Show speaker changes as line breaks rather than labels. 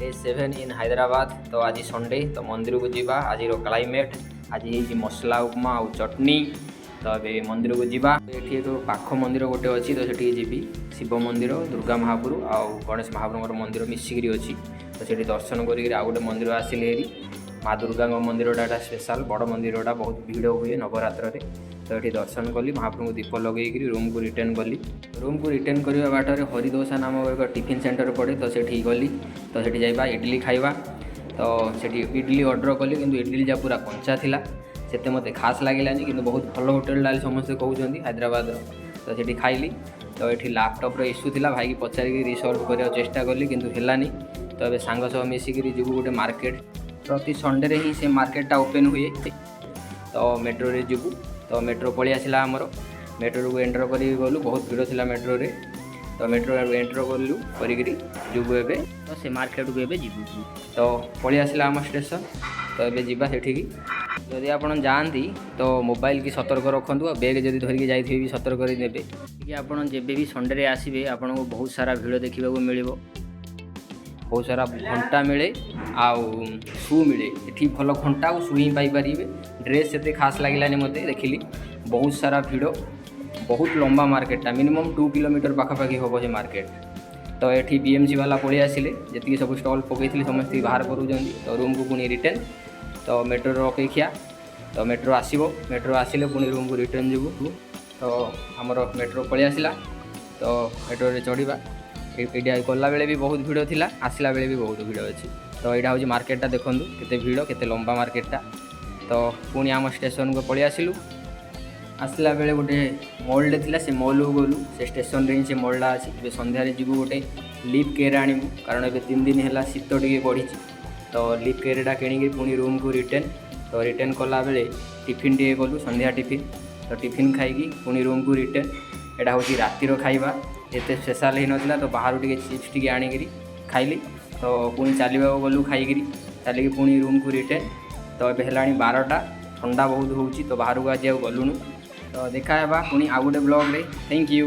Day 7 in Hyderabad. ତ ଆଜି Sunday, ତ ମନ୍ଦିରକୁ ଯିବା। ଆଜିର କ୍ଲାଇମେଟ୍, ଆଜି ହେଇଛି ମସଲା ଉପମା ଆଉ ଚଟନି। ତ ଏବେ ମନ୍ଦିରକୁ ଯିବା। ଏଠି ଏକ ପାଖ ମନ୍ଦିର ଗୋଟେ ଅଛି, ତ ସେଠିକି ଯିବି। ଶିବ ମନ୍ଦିର, ଦୁର୍ଗା ମହାପ୍ରଭୁ ଆଉ ଗଣେଶ ମହାପ୍ରଭୁଙ୍କର ମନ୍ଦିର ମିଶିକିରି ଅଛି। ତ ସେଠି ଦର୍ଶନ କରିକିରି ଆଉ ଗୋଟେ ମନ୍ଦିର ଆସିଲି ହେରି। ମା ଦୁର୍ଗାଙ୍କ ମନ୍ଦିରଟା, ଏଟା ସ୍ପେଶାଲ୍ ବଡ଼ ମନ୍ଦିରଟା, ବହୁତ ଭିଡ଼ ହୁଏ ନବରାତ୍ରରେ। ତ ଏଠି ଦର୍ଶନ କଲି, ମହାପ୍ରଭୁଙ୍କୁ ଦୀପ ଲଗେଇକିରି ରୁମ୍କୁ ରିଟର୍ନ କଲି। ରୁମ୍କୁ ରିଟର୍ନ କରିବା ବାଟରେ ହରିଦୋସା ନାମକ ଏକ ଟିଫିନ୍ ସେଣ୍ଟର ପଡ଼େ, ତ ସେଠିକି ଗଲି। ତ ସେଠି ଯିବା, ଇଡ଼ଲି ଖାଇବା। ତ ସେଠି ଇଡ଼ଲି ଅର୍ଡ଼ର କଲି, କିନ୍ତୁ ଇଡ଼ଲି ଯାହା ପୁରା କଞ୍ଚା ଥିଲା, ସେତେ ମୋତେ ଖାସ୍ ଲାଗିଲାନି। କିନ୍ତୁ ବହୁତ ଭଲ ହୋଟେଲଟା ବୋଲି ସମସ୍ତେ କହୁଛନ୍ତି ହାଇଦ୍ରାବାଦର, ତ ସେଠି ଖାଇଲି। ତ ଏଠି ଲାପଟପ୍ର ଇସ୍ୟୁ ଥିଲା, ଭାଇକି ପଚାରିକି ରିସଲ୍ଭ କରିବାକୁ ଚେଷ୍ଟା କଲି, କିନ୍ତୁ ହେଲାନି। ତ ଏବେ ସାଙ୍ଗ ସହ ମିଶିକିରି ଯିବୁ ଗୋଟେ ମାର୍କେଟ। ପ୍ରତି ସଣ୍ଡେରେ ହିଁ ସେ ମାର୍କେଟଟା ଓପେନ୍ ହୁଏ। ତ ମେଟ୍ରୋରେ ଯିବୁ। ତ ମେଟ୍ରୋ ପଳେଇ ଆସିଲା ଆମର। ମେଟ୍ରୋକୁ ଏଣ୍ଟର କରିକି ଗଲୁ। ବହୁତ ଭିଡ଼ ଥିଲା ମେଟ୍ରୋରେ। ତ ମେଟ୍ରୋ ଏଣ୍ଟର କଲୁ, କରିକିରି ଯିବୁ ଏବେ।
ତ ସେ ମାର୍କେଟକୁ ଏବେ ଯିବୁ।
ତ ପଳେଇ ଆସିଲା ଆମ ଷ୍ଟେସନ୍। ତ ଏବେ ଯିବା ସେଠିକି। ଯଦି ଆପଣ ଯାଆନ୍ତି, ତ ମୋବାଇଲ କି ସତର୍କ ରଖନ୍ତୁ ଆଉ ବ୍ୟାଗ୍ ଯଦି ଧରିକି ଯାଇଥିବେ ବି ସତର୍କ କରି ନେବେ
ଟିକେ। ଆପଣ ଯେବେ ବି ସଣ୍ଡେରେ ଆସିବେ, ଆପଣଙ୍କୁ ବହୁତ ସାରା ଭିଡ଼ ଦେଖିବାକୁ ମିଳିବ।
ବହୁତ ସାରା ଘଣ୍ଟା ମିଳେ ଆଉ ସୁ ମିଳେ ଏଠି। ଭଲ ଘଣ୍ଟା ଆଉ ସୁ ହିଁ ପାଇପାରିବେ। ଡ୍ରେସ୍ ଏତେ ଖାସ୍ ଲାଗିଲାନି ମୋତେ, ଦେଖିଲି। ବହୁତ ସାରା ଭିଡ଼, ବହୁତ ଲମ୍ବା ମାର୍କେଟଟା, ମିନିମମ୍ 2 କିଲୋମିଟର ପାଖାପାଖି ହେବ ସେ ମାର୍କେଟ। ତ ଏଠି ବିଏମ୍ସି ବାଲା ପଳେଇ ଆସିଲେ, ଯେତିକି ସବୁ ଷ୍ଟଲ୍ ପକାଇଥିଲେ ସମସ୍ତେ ବାହାର କରୁଛନ୍ତି। ତ ରୁମ୍କୁ ପୁଣି ରିଟର୍ନ। ତ ମେଟ୍ରୋର ଅପେକ୍ଷା, ତ ମେଟ୍ରୋ ଆସିବ। ମେଟ୍ରୋ ଆସିଲେ ପୁଣି ରୁମ୍କୁ ରିଟର୍ନ ଯିବୁ। ତ ଆମର ମେଟ୍ରୋ ପଳେଇ ଆସିଲା, ତ ମେଟ୍ରୋରେ ଚଢ଼ିବା। ଏଇଟା ଗଲାବେଳେ ବି ବହୁତ ଭିଡ଼ ଥିଲା, ଆସିଲା ବେଳେ ବି ବହୁତ ଭିଡ଼ ଅଛି। ତ ଏଇଟା ହେଉଛି ମାର୍କେଟଟା, ଦେଖନ୍ତୁ କେତେ ଭିଡ଼, କେତେ ଲମ୍ବା ମାର୍କେଟଟା। ତ ପୁଣି ଆମ ଷ୍ଟେସନକୁ ପଳେଇ ଆସିଲୁ। ଆସିଲା ବେଳେ ଗୋଟେ ମଲ୍ଟେ ଥିଲା, ସେ ମଲ୍କୁ ଗଲୁ। ସେ ଷ୍ଟେସନରେ ହିଁ ସେ ମଲ୍ଟା ଅଛି। ଏବେ ସନ୍ଧ୍ୟାରେ ଯିବୁ, ଗୋଟେ ଲିପ୍ କେୟାର ଆଣିବୁ, କାରଣ ଏବେ 3 ଦିନ ହେଲା ଶୀତ ଟିକେ ବଢ଼ିଛି। ତ ଲିପ୍ କେୟାରଟା କିଣିକି ପୁଣି ରୁମ୍କୁ ରିଟର୍ନ। ତ ରିଟର୍ନ କଲାବେଳେ ଟିଫିନ୍ ଟିକେ କଲୁ, ସନ୍ଧ୍ୟା ଟିଫିନ୍। ତ ଟିଫିନ୍ ଖାଇକି ପୁଣି ରୁମ୍କୁ ରିଟର୍ନ। ଏଇଟା ହେଉଛି ରାତିର ଖାଇବା। ଏତେ ସ୍ପେଶାଲ୍ ହେଇନଥିଲା, ତ ବାହାରୁ ଟିକେ ଚିପ୍ସ ଟିକେ ଆଣିକିରି ଖାଇଲି। ତ ପୁଣି ଚାଲିବାକୁ ଗଲୁ ଖାଇକିରି, ଚାଲିକି ପୁଣି ରୁମ୍କୁ ରିଟର୍ନ। ତ ଏବେ ହେଲାଣି 12ଟା, ଥଣ୍ଡା ବହୁତ ହେଉଛି, ତ ବାହାରକୁ ଆଜି ଆଉ ଗଲୁନୁ। ତ ଦେଖା ହେବା ପୁଣି ଆଉ ଗୋଟେ ବ୍ଲଗ୍ରେ। Thank you.